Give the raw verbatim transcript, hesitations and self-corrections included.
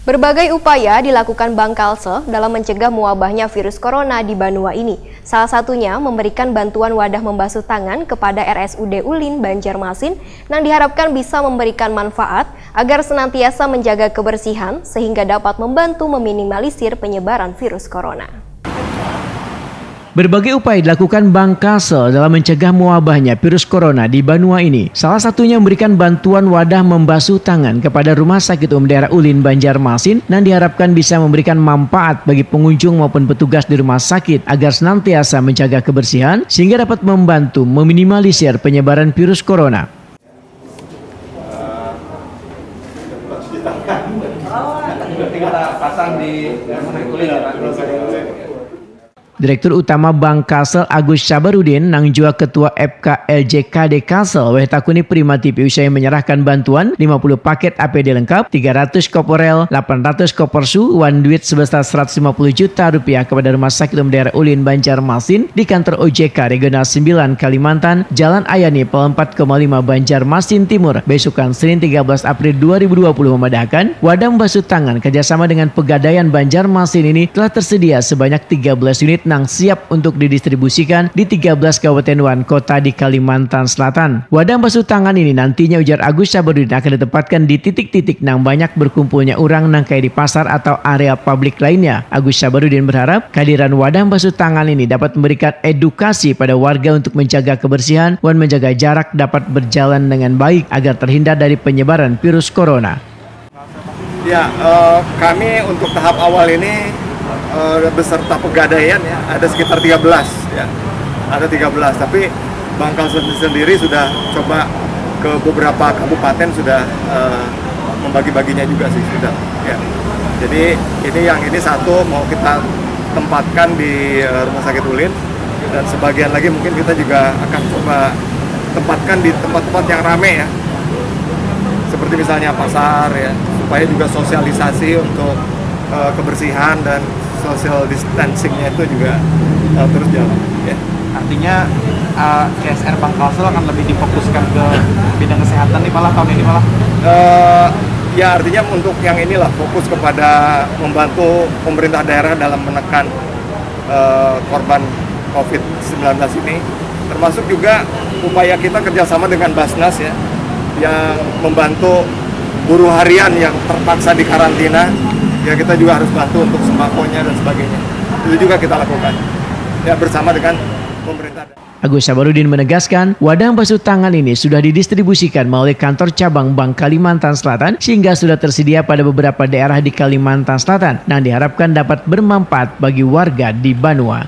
Berbagai upaya dilakukan Bank Kalsel dalam mencegah mewabahnya virus corona di banua ini. Salah satunya memberikan bantuan wadah membasuh tangan kepada R S U D Ulin, Banjarmasin, yang diharapkan bisa memberikan manfaat agar senantiasa menjaga kebersihan sehingga dapat membantu meminimalisir penyebaran virus corona. Berbagai upaya dilakukan Bank Kalsel dalam mencegah mewabahnya virus corona di banua ini. Salah satunya memberikan bantuan wadah membasuh tangan kepada Rumah Sakit Umum Daerah Ulin, Banjarmasin, dan diharapkan bisa memberikan manfaat bagi pengunjung maupun petugas di rumah sakit agar senantiasa menjaga kebersihan sehingga dapat membantu meminimalisir penyebaran virus corona. Kita pasang di kulit ya, Pak. Direktur Utama Bank Kalsel Agus Sabarudin nang jua Ketua F K L J K D Kalsel weh takuni Prima T V usai menyerahkan bantuan lima puluh paket A P D lengkap, tiga ratus koporel, lapan ratus koporsu, wan duit sebesar seratus lima puluh juta rupiah kepada Rumah Sakit Umum Daerah Ulin, Banjarmasin di kantor O J K Regional sembilan Kalimantan, Jalan Ayani, Pol empat koma lima, Banjarmasin Timur, besukan Senin tiga belas April dua ribu dua puluh memadahkan, wadah membasuh tangan kerjasama dengan Pegadaian Banjarmasin ini telah tersedia sebanyak tiga belas unit nang siap untuk didistribusikan di tiga belas kabupaten wan kota di Kalimantan Selatan. Wadah basuh tangan ini nantinya, ujar Agus Sabarudin, akan ditempatkan di titik-titik nang banyak berkumpulnya urang nang kaya di pasar atau area publik lainnya. Agus Sabarudin berharap kehadiran wadah basuh tangan ini dapat memberikan edukasi pada warga untuk menjaga kebersihan wan menjaga jarak dapat berjalan dengan baik agar terhindar dari penyebaran virus corona. Ya, eh, kami untuk tahap awal ini eh, beserta pegadaian ya ada sekitar tiga belas ya. Ada tiga belas, tapi Bank Kalsel sendiri sudah coba ke beberapa kabupaten sudah eh, membagi-baginya juga sih sudah. Ya. Jadi ini yang ini satu mau kita tempatkan di eh, Rumah Sakit Ulin dan sebagian lagi mungkin kita juga akan coba tempatkan di tempat-tempat yang ramai ya, seperti misalnya pasar ya, supaya juga sosialisasi untuk uh, kebersihan dan social distancingnya itu juga uh, terus jalan. Ya. Artinya uh, C S R Bank Kalsel akan lebih difokuskan ke bidang kesehatan nih malah tahun ini malah. Uh, ya artinya untuk yang inilah fokus kepada membantu pemerintah daerah dalam menekan uh, korban covid sembilan belas ini, termasuk juga upaya kita kerjasama dengan Basnas ya, yang membantu buruh harian yang terpaksa dikarantina, ya kita juga harus bantu untuk sembakonya dan sebagainya. Itu juga kita lakukan ya bersama dengan pemerintah. Agus Sabarudin menegaskan, wadah basuh tangan ini sudah didistribusikan melalui kantor cabang Bank Kalimantan Selatan sehingga sudah tersedia pada beberapa daerah di Kalimantan Selatan dan diharapkan dapat bermanfaat bagi warga di Banua.